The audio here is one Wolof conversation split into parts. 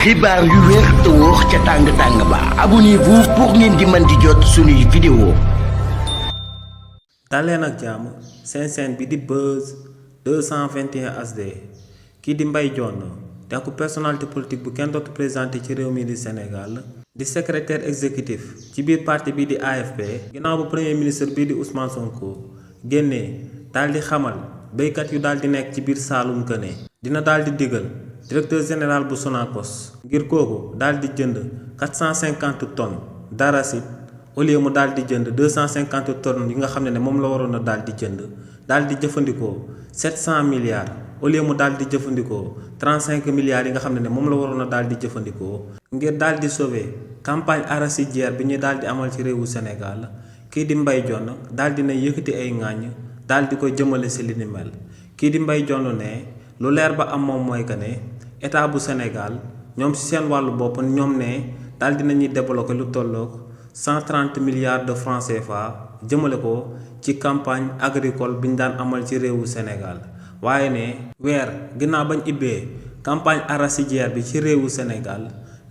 xibaar yu wér te wóor ca tàng ba abonnez-vous pour ngeen di mën di jot suñuy vidéo. daleen ak jàmm seen chaîne bi di Buzz 221 HD kii di Mbaye Dione nekk personnalité politique bu kenn dootu présenté ci réew mi di Sénégal di secrétaire exécutif ci biir parti bi di AFP ginnaaw bu premier ministre bii di Ousmane Sonko génnee daal di xamal béykat yu daal di nekk ci biir Saloum que ne dina daal di digal directeur général bu Sonacos ngir kooku daal di jënd 450 tonnes d'arachide au lieu mu daal di jënd 250 tonnes yi nga xam ne moom la waroon a daal di jënd daal di jëfandikoo 700 milliards au lieu mu daal di jëfandikoo 35 milliards yi nga xam ne moom la waroon a daal di jëfandikoo ngir daal di sauver campagne arachidière bi ñu daal di amal ci réewu Sénégal kii di Mbaye Dione daal di na yëkkati ay ŋàññ daal di ko jëmale si li ni mel kii di Mbaye Dione ne lu leer ba am moom mooy que ne état bu Sénégal ñoom ci seen wàllu bopp ñoom ne daal di nañuy débloquer lu tolloog 130 milliards de francs CFA jëmale ko ci campagne agricole bi ñu daan amal ci réewu Sénégal waaye ne weer ginnaaw bañ ibbee campagne arachidière bi ci réewu Sénégal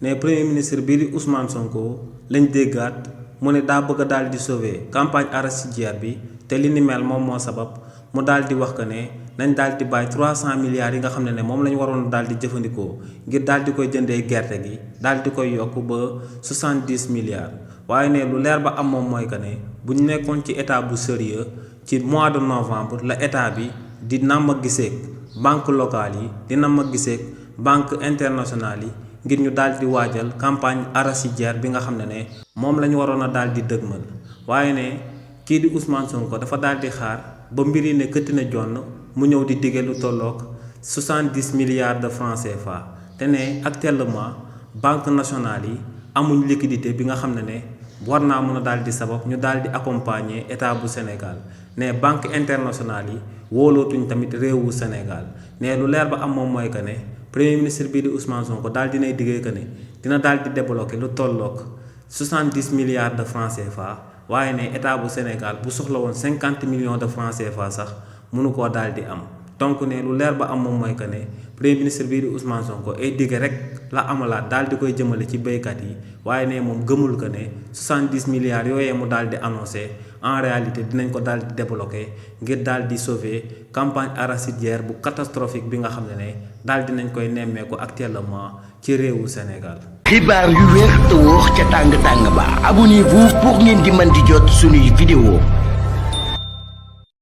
ne premier ministre bii di Ousmane Sonko lañ déggaat mu ne daa bëgg a daal di sauver campagne arachidière bi te li ni mel moom moo sabab mu daal di wax que ne nañ daal di bàyyi 300 milliards yi nga xam ne moom la ñu waroon daal di jëfandikoo ngir daal di koy jëndee gerte gi daal di koy yokk ba 70 milliards waaye ne lu leer ba am moom mooy que ne bu ñu nekkoon ci état bu sérieux ci mois de novembre la état bi di namm a giseeg banque locale yi di namm a giseeg banque internationale yi ngir ñu daal di waajal campagne arachidière bi nga xam ne moom la ñu waroon a daal di dëgmal waaye ne kii di Ousmane Sonko dafa daal di xaar ba mbir yi ne këtti na jonn mu ñëw di dige lu tolloog 70 milliards de francs CFA te ne actuellement banque nationale yi amuñ liquidité bi nga xam ne war naa mën a daal di sabab ñu daal di accompagner état bu Sénégal ne banque internationale yi wóolootuñ tamit réewu Sénégal ne lu leer ba am moom mooy que ne premier ministre bii di Ousmane Sonko daal dinay diggee que ne dina daal di débloquer lu tolloog 70 milliards de francs CFA waaye ne état bu Sénégal bu soxla woon 50 millions de francs CFA sax mënu koo daal di am donc ne lu leer ba am moom mooy que ne premier ministre bii di Ousmane Sonko ay digge rek la amalaat daal di koy jëmale ci béykat yi waaye ne moom gëmul que ne 70 milliards yooyee mu daal di annoncé en réalité dinañ ko daal di débloquer ngir daal di sauver campagne arachidière bu catastrophique bi nga xam ne daal dinañ koy nemmeeku actuellement ci réewu Sénégal. xibaar yu wér te wóor ca tàng ba abonnez-vous pour ngeen di mën di jot suñuy vidéo.